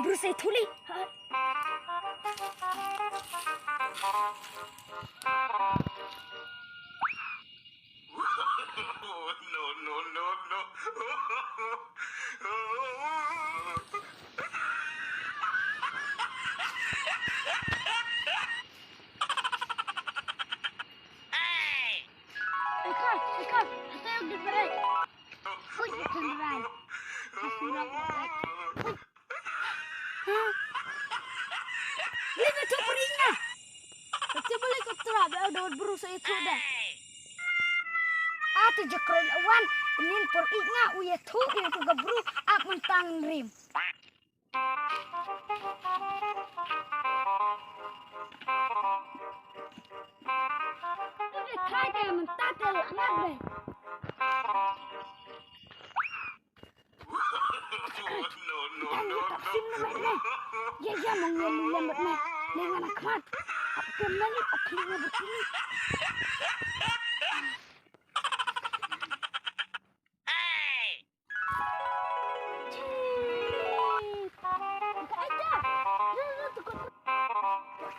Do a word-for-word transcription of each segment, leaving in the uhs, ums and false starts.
Bersih tuli. Eka, eka, hata yang di berai. Hui, ikan berai. Asura berai. Hah? Lei na tu peri nga. Kata boleh kau terap dah dot beru saya tu dah. Ah, tu je keren awan. Nin peri nga uya tu, uya tu gabru ap mentang rim. Ube kai ka mentang te la ngat be. Ya, ya, mong ya, mong ya, mong ya. Lengan akhmat. Apa kena ni? Apa kena ni?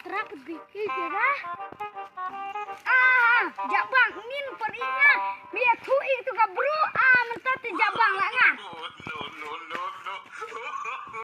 Trap biki kira. Ah, jabang nin peringa. Mia thui tu ka bru. Ah, mentah tu jabang lah nga.